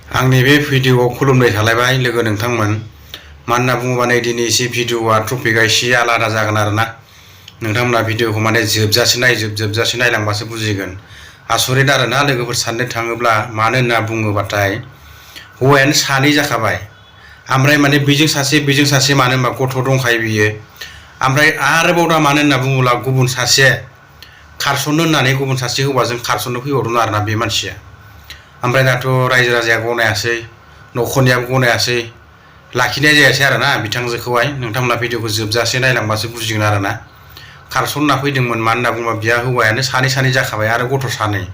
आंनि बे भिडिअ'आव खुलुमनाय थालायबाय लोगो नोंथांमोन मानोना बुङोबा नै दिनै एसे भिडिअ'आ टपिकआ एसे आलादा जागोन आरोना नोंथांमोना भिडिअ'खौ माने जोबजासे नायलांबासो बुजिगोन आसरित आरोना लोगोफोर साननो थाङोब्ला मानो होनना बुङोबाथाय हौवायानो सानै जाखाबाय ओमफ्राय माने बेजों सासे मानो होनबा गथ' दंखायो बियो ओमफ्राय आरोबाव दा मानो होनना बुङोब्ला गुबुन सासे खारसननो होननानै गुबुन सासे हौवाजों खारसननो फैबावदों आरोना बे मानसिया ओमफ्राय दाथ' रायजो राजाया गनायासै न'खरनियाबो गनायासै लाखिनाय जायासै आरोना बिथांजोखौहाय नोंथांमोना भिडिअ'खौ जोबजासे नायलांबासो बुजिगोन आरोना खारसनना फैदोंमोन मानो होनना बुङोबा बिहा हौवायानो सानै जाखाबाय आरो गथ' सानै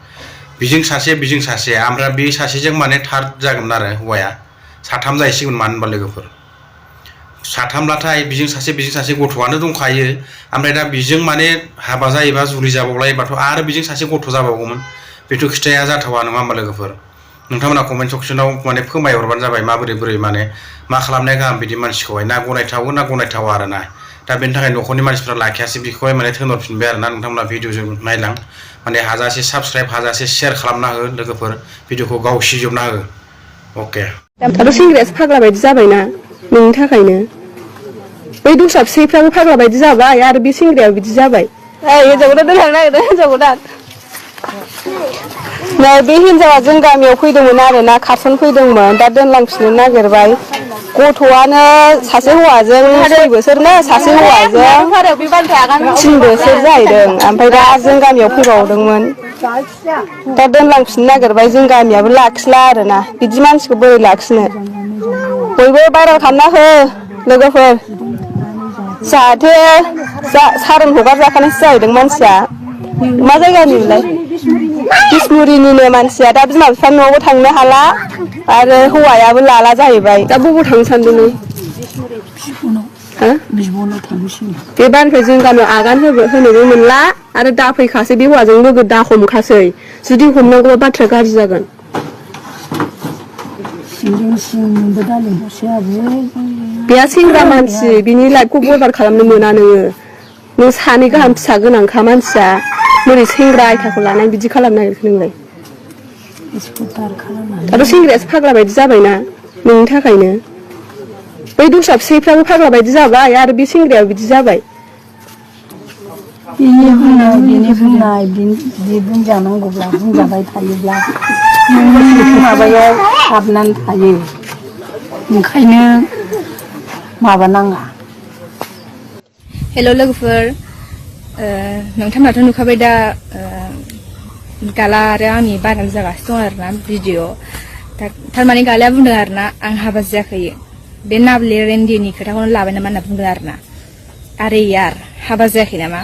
बेजों सासे ओमफ्राय बे सासेजों माने थार्ड जागोन आरो हौवाया साथाम जाहैसिगोन मानो होनबा लोगोफोर साथामब्लाथाय बेजों सासे गथ'आनो दंखायो ओमफ्राय दा बेजों माने हाबा जायोबा जुलि जाबावलायोबाथ' आरो बेजों सासे गथ' जाबावगौमोन बेथ' खिथाया जाथावा नङा होमबा लोगोफोर नोंथांमोना कमेन्ट सेक्सनाव माने फोरमायहरबानो जाबाय माबोरै माने मा खालामनाय गाहाम बिदि मानसिखौहाय ना गनायथावा आरोना दा बेनि थाखाय न'खरनि मानसिफ्रा लाखियासै बेखौहाय माने थिनहरफिनबाय आरोना नोंथांमोना भिडिअ'जों नायलां माने हाजासे साबस्क्राइब हाजासे शेयार खालामना हो लोगोफोर भिडिअ'खौ गावसिजोबना हो अके दाथ' सेंग्रायासो फाग्ला बायदि जाबायना नोंनि थाखायनो बै दस्रा फिसाइफ्राबो फाग्ला बायदि जाबाय आरो बे सेंग्रायाबो बिदि जाबाय हिनजावखौनो दोनलांनो नागिरदों हिनजावखौ नै बे हिनजावा जों गामियाव फैदोंमोन आरोना खारसन फैदोंमोन दा दोनलांफिननो नागिरबाय गथ'आनो सासे हौवाजों 6 बोसोरनो सासे हौवाजों 3 बोसोर जाहैदों ओमफ्राय दा जों गामियाव फैबावदोंमोन दा दोनलांफिननो नागिरबाय जों गामियाबो लाखिला आरोना बिदि मानसिखौ बोरै लाखिनो बयबो बायराल खालामना हो लोगोफोर जाहाथे सारोन हगारजाखानायसो जाहैदों मानसिया मा जायगानिलाय बिसमुरिनिनो मानसिया दा बिमा बिफानि न'आवबो थांनो हाला आरो हौवायाबो लाला जाहैबाय दा बबाव थांनो सानदों नों बे बारनिफ्राय जों गामियाव आगान होनोबो मोनला आरो दाफैखासै बे हौवाजों लोगो दा हमखासै जुदि हमनांगौबा बाथ्राया गाज्रि जागोन बेहा सेंग्रा मानसि बिनि लाइफखौ बरबाद खालामनो मोना नों सानै गाहाम फिसा गोनांखा मानसिया बोरै सेंग्रा आयथाखौ लानानै बिदि खालामनो नागिरखो नोंलाय दाथ' सेंग्रायासो फाग्ला बायदि जाबायना नोंनि थाखायनो बै दस्रा फिसाइफ्राबो फाग्ला बायदि जाबाय आरो बे सेंग्रायाबो बिदि जाबाय बिनि बुंनाय बि बुंजानांगौब्ला बुंजाबाय थायोब्ला माबायाव हाबनानै थायो ओंखायनो माबानाङा हेल' लोगोफोर नोंथांमोनाथ' नुखाबाय दा गाला आरो आंनि भाइरेल जागासिनो दं आरोना भिडिअ थारमाने गालाया बुंदों आरोना आं हाबा जायाखै बे नाबले रेन्डिनि खोथाखौनो लाबाय नामा होनना बुंदों आरोना आरे यार हाबा जायाखै नामा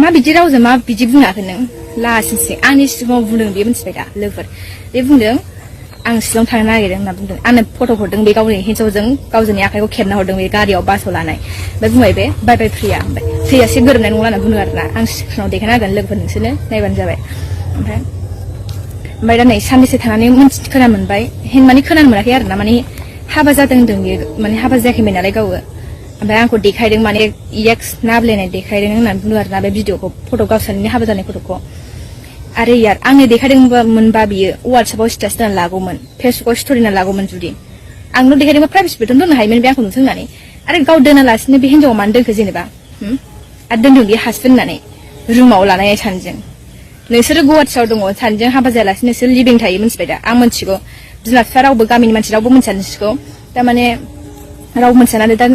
मा बिदि रावजों मा बिदि बुङाखै नों लासिंसिं आंनि सिगाङाव बुंदों बे मिथिबाय दा लोगोफोर बे बुंदों आं शिलं थांनो नागिरदों होनना बुंदों आंनो फट' हरदों बे गावनि हिन्जावजों गावजोंनि आखाइखौ खेबना हरदों बे गारियाव बासाव लानाय ओमफ्य बुंबाय बे बाय बाय प्रिया ओमफ्राय प्रियासो गोरोबनाय नंला होनना बुंदों आरोना आं सिगाङाव देखायना होगोन लोगोफोर नोंसोरनो नायबानो जाबाय ओमफ्राय दा नै साननैसो थानानै खोनानो मोनबाय माने खोनानो मोनाखै आरोना माने हाबा जादों होनदों बेयो माने हाबा जायाखैमोन नालाय गावो ओमफ्राय आंखौ देखायदों माने एक्स नाब्लेनाय देखायदों होननानै बुंदों आरोना बे भिडिअखौ फट' गावसोरनि हाबा जानाय फट'खौ आरे यार आंनो देखायदोंमोनबा बियो वाट्सएपआव स्टेटास दोनना लागौमोन फेसबुकआव स्ट'रि दोनना लागौमोन जुदि आंनो देखायदोंबा प्राइभेट दोननो हायोमोन बे आंखौ नुथों होननानै आरो गाव दोनालासिनो बे हिन्जावआ मानो दोनखो जेनेबा आरो दोनदों बे हासबेन्ड होननानै रुमाव लानाय सानजों नोंसोरो गुवाहाटियाव दङ सानजों हाबा जायालासिनो नोंसोर लिभिं थायो मिथिबाय दा आं मिथिगौ बिमा बिफा रावबो गामिनि मानसि रावबो मिथिया नोंसोरखौ थारमाने रावबो मिथियानानै दा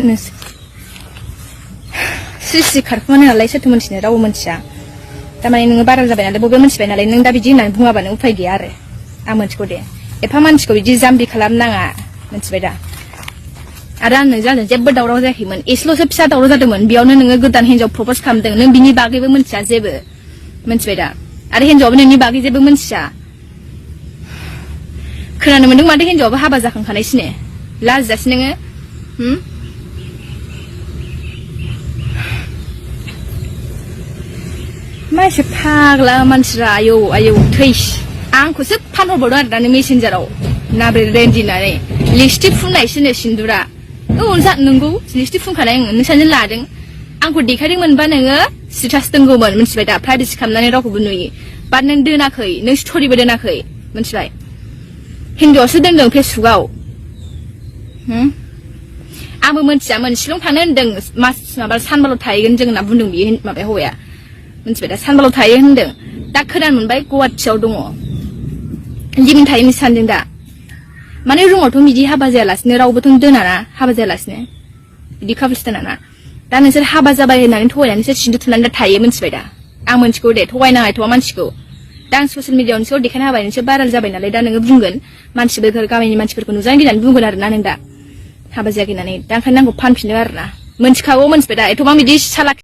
सिसि खारखुमानो नालाय सोरथो मिथिनो रावबो मिथिया थारमाने नोङो बारा जाबाय नालाय बबे मिथिबाय नालाय नों दा बिदि होननानै बुङाबानो उफाय गैया आरो आं मिथिगौ दे एफा मानसिखौ बिदि जाम्बि खालामनाङा मिथिबाय दा आरो आं नोंजों जेबो दावराव जायाखैमोन एसेल'सो फिसा दावराव जादोंमोन बेयावनो नोङो गोदान हिन्जाव प्रप'ज खालामदों नों बिनि बागैबो मिथिया जेबो मिथिबाय दा आरो हिन्जावाबो नोंनि बागै जेबो मिथिया खोनानो मोन्दों माथो हिन्जावाबो हाबा जाखांखानायसिनो लाजिजासि नोङो मा एसे फाग्ला मानसिरा आयौ थैस आंखौसो फानहरबावदों आरो दानो मेसेन्जाराव नाब्रे रेन्डिनानै लिपस्टिक फुननायसोनो सिन्दुरा नोंगौ लिपस्टिक फुनखानाय नोंसानो लादों आंखौ देखायदोंमोनबा नोङो स्टेटास दोनगौमोन मिथिबाय दा प्राइभेसि खालामनानै रावखौबो नुयो बाट नों दोनाखै नों स्ट'रिबो दोनाखै मिथिबाय हिन्जावसो दोनदों फेसबुकआव आंबो मोनथियामोन शिलं थानो होनदों मास माबा सानबाल' थाहैगोन जों होनना बुंदों बियो माबाया हौवाया मोनथिबाय दा सानबाल' थायो होनदों दा खोनानो मोनबाय गुवाहाटियाव दङ लिभिं थाहैनो सानदों दा माने रुमावथ' बिदि हाबा जायालासिनो रावबोथ' दोनाना हाबा जायालासिनो बिदि कापल्स दोनाना दा नोंसोर हाबा जाबाय होननानै थगायनानै नोंसोर सिन्दुर थुनानै दा थायो मोनथिबाय दा आं मोनथिगौ दे थगायनाङा एथ'आ मानसिखौ दा आं ससियेल मिडियाआव नोंसोर देखायना होबाय नोंसोर भाइरेल जाबाय नालाय दा नोङो बुंगोन मानसिफोर गामिनि मानसिफोरखौ नुजानो गिनानै बुंगोन आरोना नों दा हाबा जायाखै होननानै दा ओंखायनो आंखौ फानफिनो आरोना मोनथिखागौ मोनथिबाय दा एथ'बां बिदि सालाक